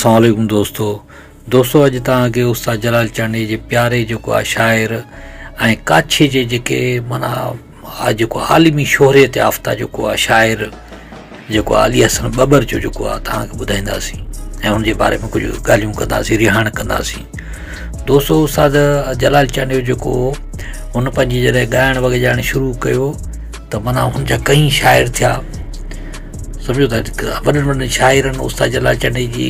السلام عليڪم دوستو دوستو اڄ توهان کي استاد جلال چانڊيي جي پياري جيڪو آ شاعر ۽ ڪاڇي جي جيڪي معنيٰ آ جيڪو عالمي شهريت يافته جيڪو آ شاعر جيڪو آ علي حسن ٻٻر جو جيڪو آ توهان کي ٻڌائينداسين ۽ ان جي باري ۾ ڪجهه ڳالهيون ڪنداسين رهاڻ ڪنداسين دوستو استاد جلال چانڊيو جيڪو هن پنهنجي جڏهن ڳائڻ وڄائڻ شروع ڪيو ته معنيٰ هن جا ڪئين شاعر ٿيا سمجهو ته وڏن وڏن شاعرن استاد جلال چانڊيي جي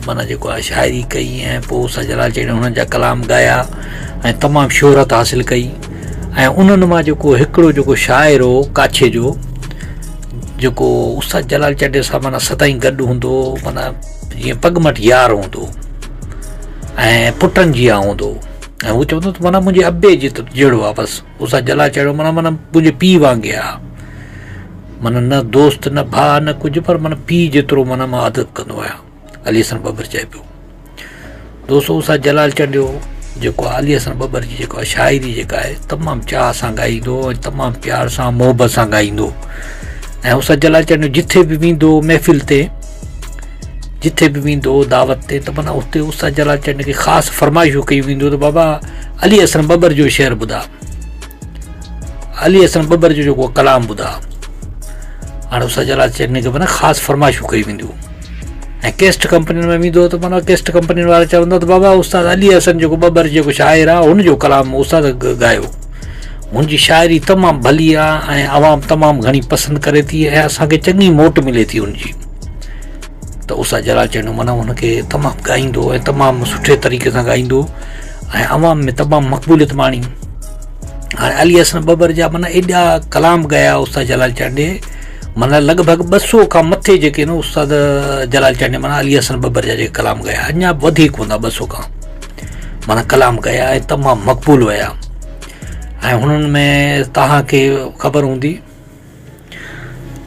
معنيٰ جيڪو آهي شاعري ڪئي ۽ پوء استاد جلال چانڊيي هنن جا ڪلام ڳايا ۽ تمام شهرت حاصل ڪئي ۽ انهن مان جيڪو هڪڙو جيڪو شاعر هو ڪاڇي جو جيڪو استاد جلال چانڊيي سان معنيٰ سدائين گڏ هوندو هو معنيٰ جيئن پڳ مٽ يار هوندو هو ۽ پٽن جيان هوندو هو ۽ هو چوندو ته معنيٰ منهنجي ابي جي جهڙو آهي بس استاد جلال چانڊيو معنيٰ معنيٰ منهنجي پيء وانگي آهي معنيٰ نه دوست نه ڀاء نه ڪجهه پر معنيٰ پيء جيترو معنيٰ مان ادب ڪندو آهيان علي حسن ٻٻر چئي پيو دوستو استاد جلال چانڊيو جيڪو علي حسن ٻٻر جي جيڪا شاعري جيڪا آهي تمام چاهه سان ڳائيندو ۽ تمام پيار سان محبت سان ڳائيندو ۽ استاد جلال چانڊيو جٿي به ويندو محفل تي جٿي به ويندو دعوت تي ته معنيٰ اتي استاد جلال چانڊيو کي خاص فرمائشون ڪيون وينديون ته بابا علي حسن ٻٻر جو شعر ٻڌا علي حسن ٻٻر جو جيڪو ڪلام ٻڌا هاڻي استاد جلال چانڊيو کي معنيٰ خاص فرمائشون ڪيون وينديون ۽ ڪيسٽ ڪمپنين ۾ ويندو ته معنيٰ ڪيسٽ ڪمپنين وارا چوندا ته بابا استاد علي حسن جيڪو ٻٻر جيڪو شاعر آهي هن جو ڪلام استاد ڳايو هن جي شاعري تمام ڀلي آهي ۽ عوام تمام گهڻي پسند ڪري ٿي ۽ اسانکي چڱي موٽ ملي ٿي هن جي ته استاد جلال چانڊيو معنيٰ هن کي تمام ڳائيندو ۽ تمام سٺي طريقي سان ڳائيندو ۽ عوام ۾ تمام مقبوليت ماڻي هاڻي علي حسن ٻٻر جا معنيٰ ايڏا ڪلام ڳايا استاد جلال چانڊيي معنيٰ لڳ ڀڳ 200 کان مٿي جيڪي نه استاد جلال چانڊيي معنيٰ علي حسن ٻٻر جا جيڪي ڪلام ڳايا اڃا به وڌيڪ هوندا 200 کان معنيٰ ڪلام ڳايا ۽ تمام مقبول ويا ۽ هنن ۾ توهان کي خبر هوندي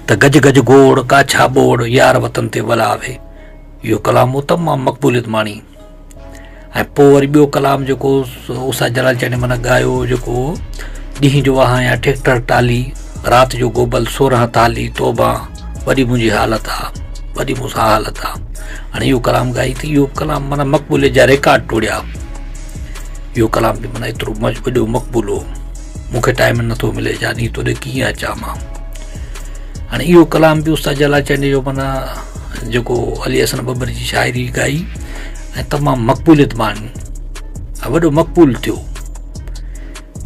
ته گج گج گوڙ ڪاڇا ٻوڙ يار وطن تي ولا آوي اهو ڪلام هو تمام مقبوليت ماڻي ۽ پوء وري ٻيو ڪلام جيڪو استاد جلال چانڊيي معنيٰ ڳايو جيڪو ڏينهن جو وهايان ٽيڪٽر ٽالي رات جو گوبل سورهن تالي توبه وڏي منهنجي حالت آ وڏي مون سان حالت آ هاڻي اهو ڪلام ڳائي ته اهو ڪلام معنيٰ مقبوليت جا ريڪارڊ ٽوڙيا اهو ڪلام به معنيٰ ايترو وڏو مقبول هو مون کي ٽائيم نٿو ملي جاني توڏي ڪيئن اچان مان هاڻي اهو ڪلام به استاد جلال چانڊيي جو معنيٰ جيڪو علي حسن ٻٻر جي شاعري ڳائي ۽ تمام مقبوليت ماڻي ۽ وڏو مقبول ٿيو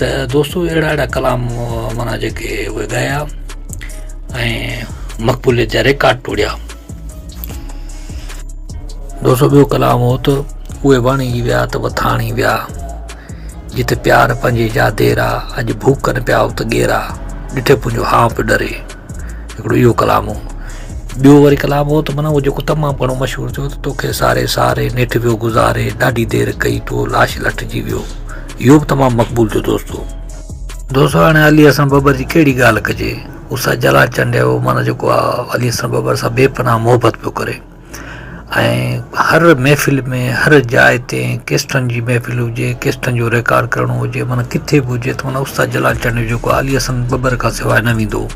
ته دوستو اهڙا اهڙا ڪلام معنيٰ جيڪي اهي ڳايا ۽ مقبوليت جا ريڪارڊ ٽوڙيا دوستو ٻيو ڪلام هو ته اهي وڻ ئي ويا ته وٿاڻي ويا جت پيار پنهنجي جا ديرا، اڄ ڀوڪن پيا ات ڳيرا، ڏٺي پنهنجو هانء پيو ڏري. هڪڙو اهو ڪلام هو. ٻيو وري ڪلام هو ته معنيٰ اهو جيڪو تمام گهڻو مشهور ٿيو ته توکي ساري ساري نيٺ ويو گذاري، ڏاڍي دير ڪئي تو لاش لٽجي ويو. اهو به تمام مقبول ٿيو دوستو. دوستو هاڻي علي حسن ٻٻر جي ڪهڙي ڳالهه ڪجي. استاد جلال چانڊيو معنيٰ جيڪو آ علي حسن ٻٻر سان بي پناهه محبت پيو ڪري. ۽ هر محفل ۾ هر جاء تي ڪيسٽن جي محفل هجي ڪيسٽن جو ريڪارڊ ڪرڻو هجي معنيٰ ڪٿي به هجي ته معنيٰ استاد جلال چانڊيو جيڪو آهي علي حسن ٻٻر کان سواء نه ويندو هو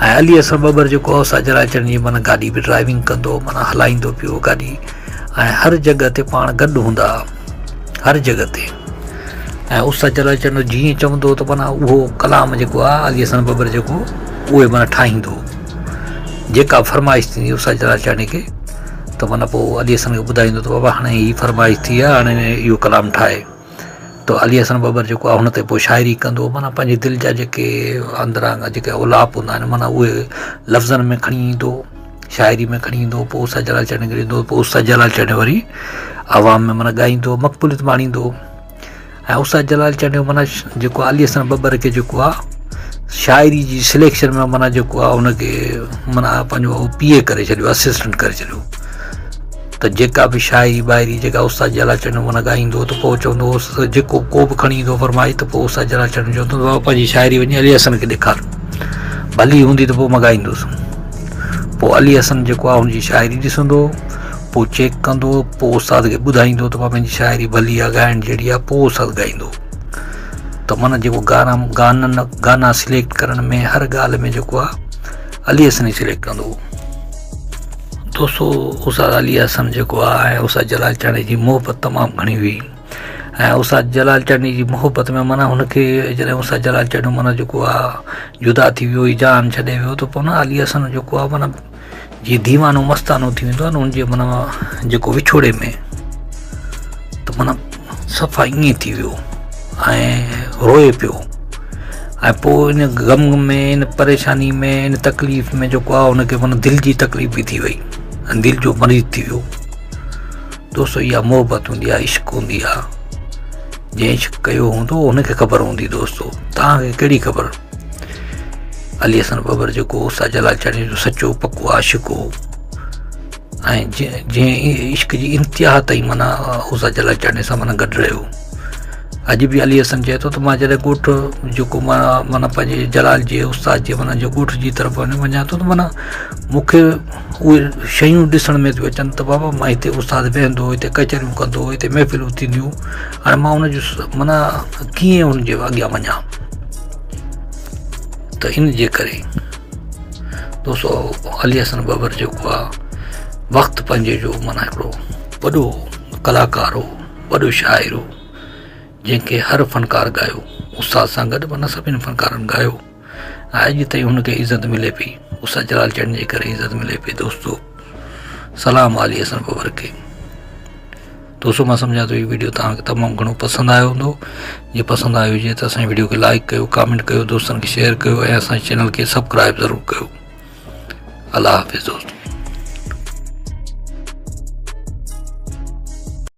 ۽ علي حسن ٻٻر جيڪو آهي استاد جلال چانڊيو جي معنيٰ گاڏي به ڊرائيونگ ڪندو هو معنيٰ هلائيندو پيو گاڏي ۽ هر جڳهه تي پاڻ گڏ هوندا هر جڳهه تي ۽ استاد جلال چانڊيو جيئن چوندو هو ته معنيٰ اهو ڪلام جيڪو آهي علي حسن ٻٻر جيڪو اهي معنيٰ ٺاهيندو هو جيڪا فرمائش ٿيندي استاد جلال چانڊيي کي ته معنيٰ پوء علي حسن کي ٻڌائيندو ته بابا هاڻي هي فرمائش ٿي آهي هاڻي اهو ڪلام ٺاهي ته علي حسن ٻٻر جيڪو آهي هن تي پوء شاعري ڪندو معنيٰ پنهنجي دل جا جيڪي اندران جيڪي اولاپ هوندا آهن معنيٰ اهي لفظن ۾ کڻي ايندو شاعري ۾ کڻي ايندو پوء استاد جلال چانڊيي کي ڏيندو پوء استاد جلال چانڊيو وري عوام ۾ معنيٰ ڳائيندو مقبوليت ماڻيندو ۽ استاد جلال چانڊيو معنيٰ جيڪو علي حسن ٻٻر کي جيڪو آ شاعري جي سليڪشن ۾ معنيٰ جيڪو آ ان کي معنيٰ پنهنجو پي اي ڪري ڇڏيو اسسٽنٽ ڪري ڇڏيو ته جيڪا به شاعري ٻاعري جيڪا استاد جلال چانڊيو معنيٰ ڳائيندو ته پوء چوندو هوس ته جيڪو ڪو به کڻي ايندو فرمائي ته پوء استاد جلال چانڊيو چوندو هو پنهنجي شاعري وڃي علي حسن کي ڏيکار ڀلي هوندي ته پوء مان ڳائيندس پوء علي حسن جيڪو آ ان جي شاعري ڏسندو پوء چيڪ ڪندو پوء استاد کي ٻڌائيندو ته بابا هن جي شاعري ڀلي آ ڳائڻ جهڙي آ پوء استاد ڳائيندو ته معنيٰ جيڪو گانا گانن گانا سليڪٽ ڪرڻ ۾ هر ڳالهه ۾ جيڪو آ علي حسن ئي سليڪٽ ڪندو هو. دوستو استاد علي حسن جيڪو آهي ۽ استاد جلال چانڊيي جي محبت تمام گهڻي هئي ۽ استاد جلال چانڊيي جي محبت ۾ معنيٰ هن کي جڏهن استاد جلال چانڊيو معنيٰ جيڪو آهي جدا ٿي ويو هي جان ڇڏي ويو ته پوء نه علي حسن جيڪو آهي معنيٰ جي ديوانو مستانو ٿي ويندو آهي نه ان جي معنيٰ جيڪو وڇوڙي ۾ ته معنيٰ صفا ائين ٿي ويو ۽ روئي پيو ۽ پوء ان غم ۾ ان پريشاني ۾ ان تڪليف ۾ جيڪو آهي ان کي معنيٰ دل جي تڪليف به ٿي وئي ۽ دل جو مريض ٿي ويو. دوستو اها محبت هوندي آهي عشق هوندي آهي جنهن عشق ڪيو هوندو ان کي خبر هوندي دوستو توهان کي ڪهڙي خبر علي حسن ٻٻر جيڪو استاد جلال چانڊيو جو سچو پڪو عاشق هو ۽ جنهن عشق جي انتها تائين معنيٰ استاد جلال چانڊيي سان معنيٰ گڏ رهيو. اڄ به علي حسن چئي ٿو ته مان جڏهن ڳوٺ جيڪو مان معنيٰ پنهنجي جلال جي استاد جي معنيٰ جو ڳوٺ جي طرف وڃان ٿو ته معنيٰ مون کي اهي شيون ڏسڻ ۾ ٿيون اچن ته بابا مان هتي استاد ويهندو هو هتي ڪچهريون ڪندو هو هتي محفلون ٿينديون هاڻي مان ان جو معنيٰ ڪيئن ان جي اڳيان وڃان ته ان جي ڪري دوستو علي حسن ٻٻر جيڪو آهي وقت پنهنجي جو معنيٰ هڪڙو وڏو ڪلاڪار هو وڏو شاعر هو جنهن کي هر فنڪار ڳايو استاد سان گڏ معنيٰ سڀني فنڪارن ڳايو ۽ اڄ تائين هن کي عزت ملي پئي استاد جلال چنڊ جي ڪري عزت ملي پئي دوستو سلام علي حسن ٻٻر کي دوستو مان سمجهان ٿو هي ويڊيو توهان کي تمام گهڻو پسند آيو هوندو جي پسند آيو هجي ته اسان جي ويڊيو کي لائڪ ڪيو ڪامينٽ ڪيو دوستن کي شيئر ڪيو ۽ اسان جي چينل کي سبسڪرائب ضرور ڪيو الله حافظ دوستو.